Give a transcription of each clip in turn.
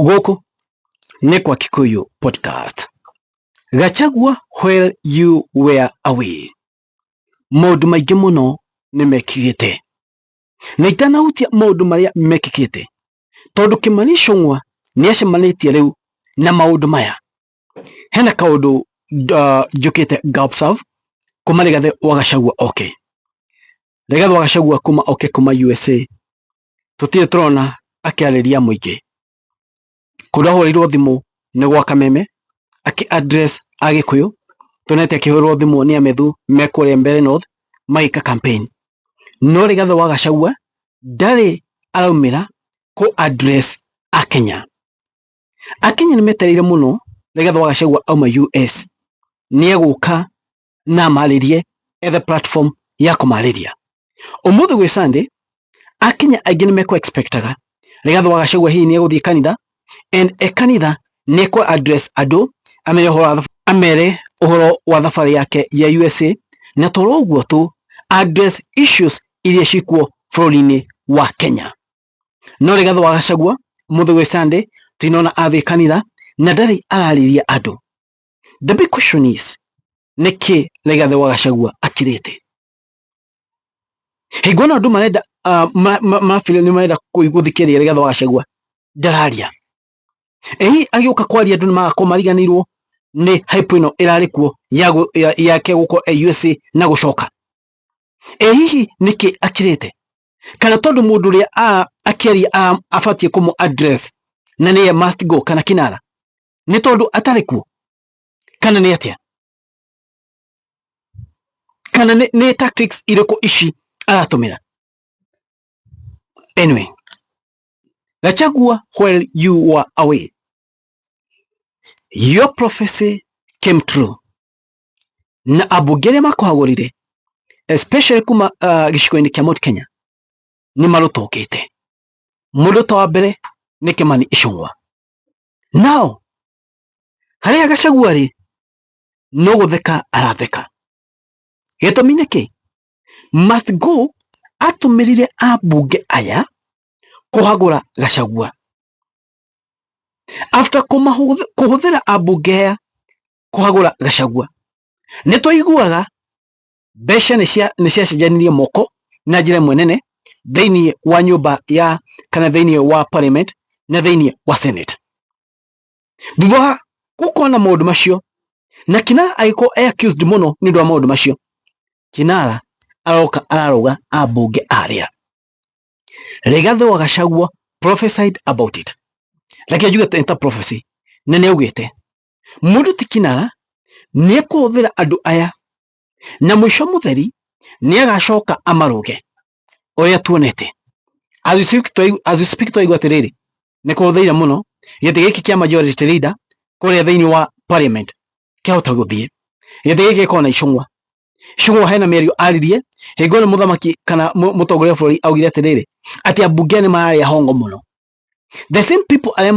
Gũkũ nĩ kwa Kikuyu Podcast. Gachagua, while you were away, maũndũ maingĩ mũno nĩ mekĩkĩte, na itanahutia maũndũ marĩa mekĩkĩte, tondũ Kimani Ichung'wa nĩ acemanĩtie rĩu na maũndũ maya, hena kaũndũ njũkĩte nga-observe kuma Rigathĩ wa Gachagua oke. Rigathĩ wa Gachagua kuma oke kuma USA, tũtirĩ tũrona akĩarĩria mũingĩ. Kũrĩa ahũrĩirwo thimũ nĩ gwa Kameme akĩ address Agĩkũyũ, tuonete akĩhũrĩrwo thimũ nĩ Amethu me kũrĩa Mbeere North magĩka campaign. No Rigathĩ wa Gachagua ndarĩ araumĩra kũ address Akenya. Akenya nĩ metereire mũno Rigathĩ wa Gachagua auma US nĩ egũka na amarĩrie, ethe platform ya kũmarĩria. Ũmũthĩ gwĩ Sunday, Akenya aingĩ nĩ mekũ expectaga Rigathĩ wa Gachagua hihi nĩ egũthiĩ kanitha, and e kanitha nĩ ekũ address andũ, amere ũhoro wa amere ũhoro wa thabarĩ yake ya USA, na toro ũguo tu, address issues iria cikuo bũrũri-inĩ wa Kenya. No Rigathĩ wa Gachagua ũmũthĩ gwĩ Sunday tinona athiĩ kanitha na ndarĩ ararĩria andũ. The big question is, nĩkĩ Rigathĩ wa Gachagua akirĩte? Hingo ĩno andũ marenda mafeel nĩ marenda gũthikĩrĩria Rigathĩ wa Gachagua ndararia. Ĩ agĩũka kwaria andũ nĩ magakorwo mariganĩirwo nĩ hype ĩno ĩrarĩ kuo ya yake gũkorwo e USA na gũcoka. Ĩ hihi nĩkĩ akirĩte? Kana tondũ mũndũ ũrĩa akĩaria abatiĩ kũmũ address na nĩye must go kana kinara, nĩ tondũ atarĩ kuo, kana nĩ atĩa, kana nĩ tactics irĩkũ ici aratũmĩra? Anyway, Gachagua, while you were away, your prophecy came true, na ambunge arĩa makũhagũrire, especially kuma gĩcigo-inĩ kĩa Mount Kenya, nĩ marũtũkĩte. Mũndũ ta wa mbere nĩ Kimani Ichung'wa. Now harĩa Gachagua rĩ, no gũtheka aratheka. Gĩtũmi nĩ kĩ? Must go atũmĩrire ambunge aya kũhagũra Gachagua. After kũhũthĩra ambunge aya kũhagũra Gachagua, nĩ twaiguaga mbeca nĩ ciacenjanirie moko na njĩra ĩmwe nene thĩinĩ wa nyũmba ya kana thĩinĩ wa parliament na thĩinĩ wa Senate. Thutha wa gũkorwo na maũndũ macio, na Kinara agĩkorwo e accused mũno nĩ ũndũ wa maũndũ macio, Kinara aroka ararũga ambunge arĩa. Rigathĩ wa Gachagua prophesied about it. Reke njuge ta prophecy, na nĩ augĩte mũndũ ti Kinara nĩ ekũhũthĩra andũ aya na mũico mũtheri nĩ agacoka amarũge ũrĩa tuonete. As we speak, twaigua atĩrĩrĩ, nĩ kũhũthĩire mũno gĩtĩ gĩkĩ kĩa majority leader kũrĩa thĩinĩ wa parliament kĩahota gũthiĩ. Gĩtĩ gĩkĩ gĩkoragwo na Ichung'wa. Ichung'wa hena mĩario aririe hingo ĩno mũthamaki kana mũtongoria wa bũrũri augire atĩrĩrĩ, atĩ ambunge nĩ mararĩa hongo mũno. The same people arĩa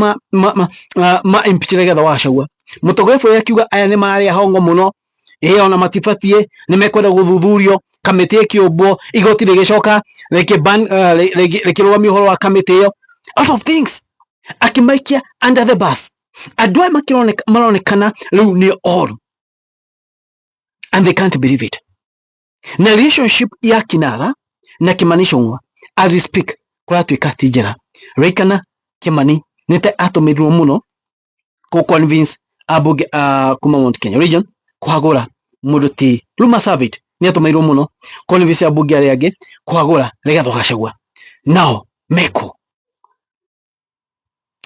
ma impeach Rigathĩ wa Gachagua, mũtongoria wa bũrũri akiuga aya nĩ mararĩa hongo mũno, ĩ ona matibatiĩ, nĩ mekwenda gũthuthurio, kamĩtĩ ĩkĩũmbwo, igoti rĩgĩcoka rĩkĩrũgamia ũhoro wa kamĩtĩ ĩyo, out of things akĩmaikia under the bus. Andũ aya maronekana rĩu nĩ oru and they can't believe it. Na relationship ya Kinara na Kimani Ichung'wa as we speak kũratuĩka ti njega. Ririkana Kimani nĩ ta atũmĩrirwo mũno kũ convince ambunge kuma Mount Kenya region kũhagũra mũndũ ti Luma Savit, nĩ atũmĩirwo mũno convince ambunge arĩa angĩ kũhagũra Rigathĩ wa Gachagua. Nao meko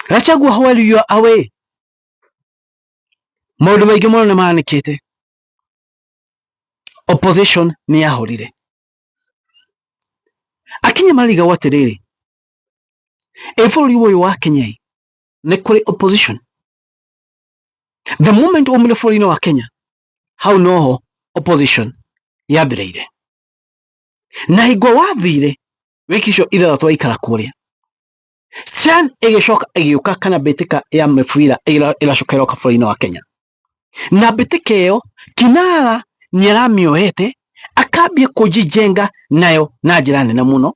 Gachagua, while you are away, maũndũ maingĩ mũno nĩ mahanĩkĩte. Opposition nĩ yahũrire Akenya marigagwo atĩrĩrĩ, ĩ bũrũri ũyũ wa Kenya ĩ, nĩ kũrĩ opposition? The moment umire bũrũri-inĩ wa Kenya, hau noho opposition yambĩrĩire, na hingo wathire wiki icio 6 waikara kũrĩa, CHAN ĩgĩcoka ĩgĩũka, kana mbĩtĩka ya mĩbira ĩracoka ĩroka bũrũri-inĩ wa Kenya, na mbĩtĩka ĩyo Kinara nĩaramĩoete akambia kũjijenga nayo na njĩra nene mũno,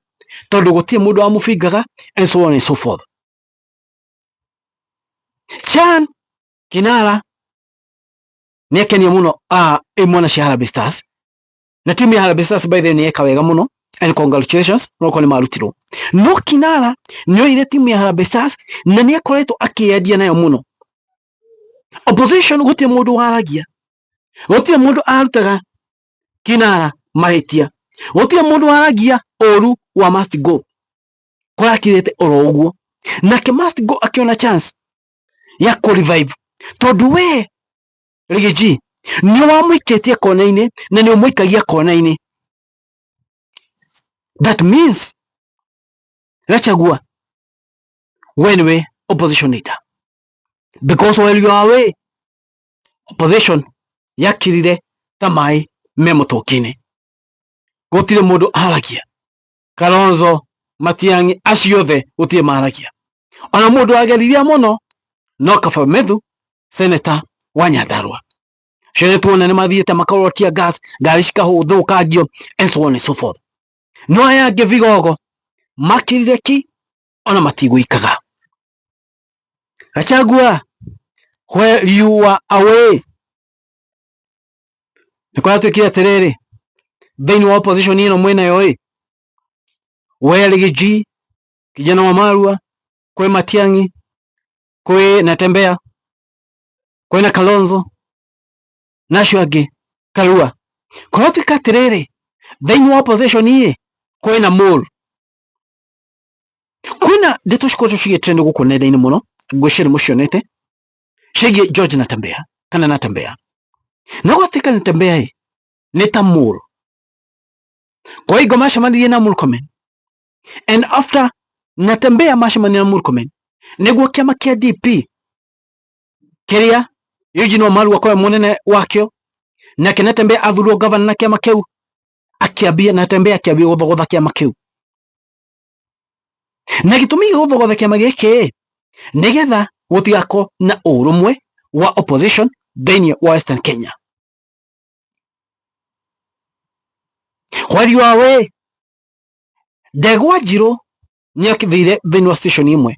tondũ gũtirĩ mũndũ wamũbingaga and so on and so forth. Chan Kinara nĩ akenia mũno imwana cia Harambee Stars na timu ya Harambee Stars by the way nĩ yeka wega mũno and congratulations no nĩ marutirwo. No Kinara nĩ oire timu ya Harambee Stars na nĩ akoretwo akĩendia nayo mũno. Opposition gũtirĩ mũndũ waragia, gũtirĩ mũndũ arutaga Kinara mahĩtia, gũtirĩ mũndũ waragia ũru wa must go, kũrakirĩte oro ũguo. Nake must go akĩona chance ya kũ revive tondũ we Riggy nĩ wamũikĩtie kona-inĩ na nĩ ũmũikagia kona-inĩ. That means Gachagua we nĩwe opposition leader, because while you are away opposition yakirire ta maĩ me mũtũngi-inĩ, gũtirĩ mũndũ aragia. Kalonzo, Matiang'i, acio othe gũtirĩ maragia. Ona mũndũ wageririe mũno no Kaba Methu, senator wa Nyandarua. Acio nĩ tuona nĩ mathiĩte makarwo tear gas, ngari cikahũthũkangio and so on and so forth. No aya angĩ vigogo makirire ki ona matigũikaga. Gachagua, where you are away, nĩ kũratuĩkire atĩrĩrĩ, thĩinĩ wa opposition ĩno mwĩnayo ĩ, we Riggy G, kijana wa Marua, kwĩ Matiang'i, kwĩ Natembeya, kwĩna Kalonzo na acio angĩ Karua. Kũratuĩka atĩrĩrĩ, thĩinĩ wa opposition ĩ kwĩna mole, kwĩna ndeto cikoretwo cigĩtrend gũkũ nenda-inĩ mũno, ngwĩciria nĩ mũcionete, ciĩgiĩ George Natembeya kana Natembeya. Na gwatuĩka Natembeya ĩ nĩ ta mole, kwa hingo macemanirie na Murkomen, and after Natembeya macemania na Murkomen nĩguo kĩama kĩa DP kĩrĩa Eugene Wamalwa akorwo mũnene wakĩo, nake Natembeya athurwo governor na kĩama kĩu, akĩambia Natembeya akĩambia gũthogotha kĩama kĩu. Na gĩtũmi gĩa gũthogotha kĩama gĩkĩ nĩgetha gũtigakorwo na ũrũmwe wa opposition thĩinĩ wa Western Kenya. While you are away, Ndegwa Njirũ nĩ athire thĩinĩ wa station ĩmwe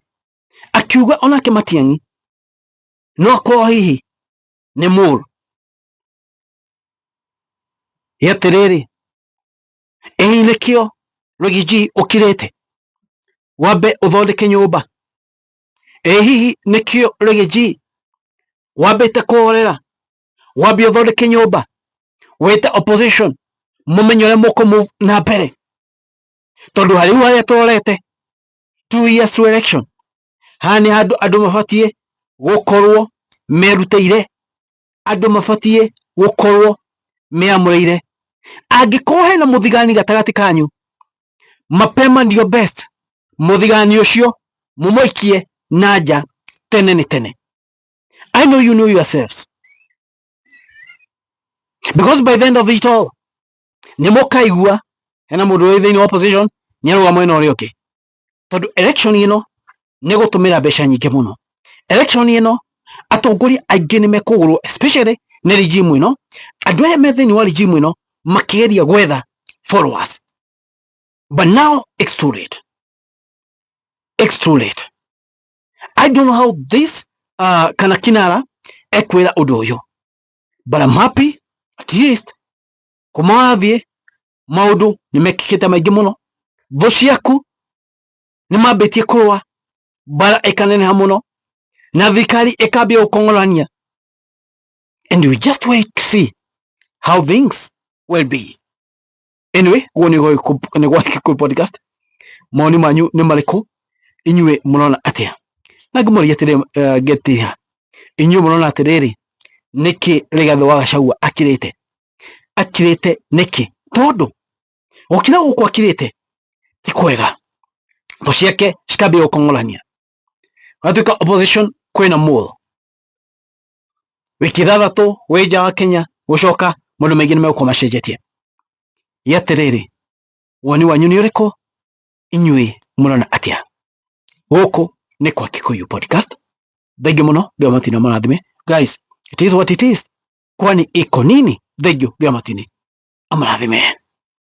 akiuga onake Matiang'i no akorwo hihi nĩ mole. Atĩrĩrĩ, ĩ nĩkĩo Riggy G ũkirĩte wambe ũthondeke nyũmba? Ĩ hihi nĩkĩo Riggy G wambĩte kũhorera wambe ũthondeke nyũmba, wĩte opposition mũmenye ũrĩa mũkũ move na mbere, tondũ harĩu harĩa tũrorete 2 years to election, haha nĩ handũ andũ mabatiĩ gũkorwo merutĩire, andũ mabatiĩ gũkorwo meamũrĩire. Angĩkorwo hena mũthigani gatagatĩ kanyu, mapema ndio best, mũthigani ũcio mũmũikie na nja tene nĩ tene. I know you know yourselves, because by the end of it all nĩ mũkaigua hena mũndũ wĩ thĩinĩ wa opposition nĩ arauga mwena ũrĩa ũngĩ, tondũ election ĩno nĩ gũtũmĩra mbeca nyingĩ mũno. Election ĩno atongoria aingĩ nĩ mekũgũrwo, especially nĩ regime ĩno, andũ arĩa me thĩinĩ wa regime ĩno makĩgeria gwetha followers. But now it's too late, it's too late. I don't know how this kana Kinara ekwĩra ũndũ ũyũ, but I'm happy at least kuma wathiĩ maũndũ nĩ mekĩkĩte maingĩ mũno. Thũ ciaku nĩ mambĩtie kũrũa, mbara ĩkaneneha mũno na thirikari ĩkambia gũkong'orania, and we just wait to see how things will be. Anyway, guo nĩ gwa Gĩkũyũ Podcast. Mawoni manyu nĩ marĩkũ? Inyuĩ mũrona atĩa? Na ngĩmũria atĩrĩ, ngetiha inyuĩ mũrona atĩrĩrĩ, nĩkĩ Rigathĩ wa Gachagua akirĩte? Akirĩte nĩkĩ? Tondũ gũkira gũkũ akirĩte ti kwega, thũ ciake cikambia gũkong'orania, gwatuĩka opposition kwĩna mole. Wiki 6 wĩ nja wa Kenya, gũcoka maũndũ maingĩ nĩ megũkorwo macenjetie. Gĩatĩrĩrĩ, woni wanyu nĩ ũrĩkũ? Inyuĩ mũrona atĩa? Gũkũ nĩ kwa Kikuyu Podcast. Thank you mũno, Ngai matini amũrathime. Guys, it is what it is, kwani iko nini? Thank you, Ngai matini amũrathime.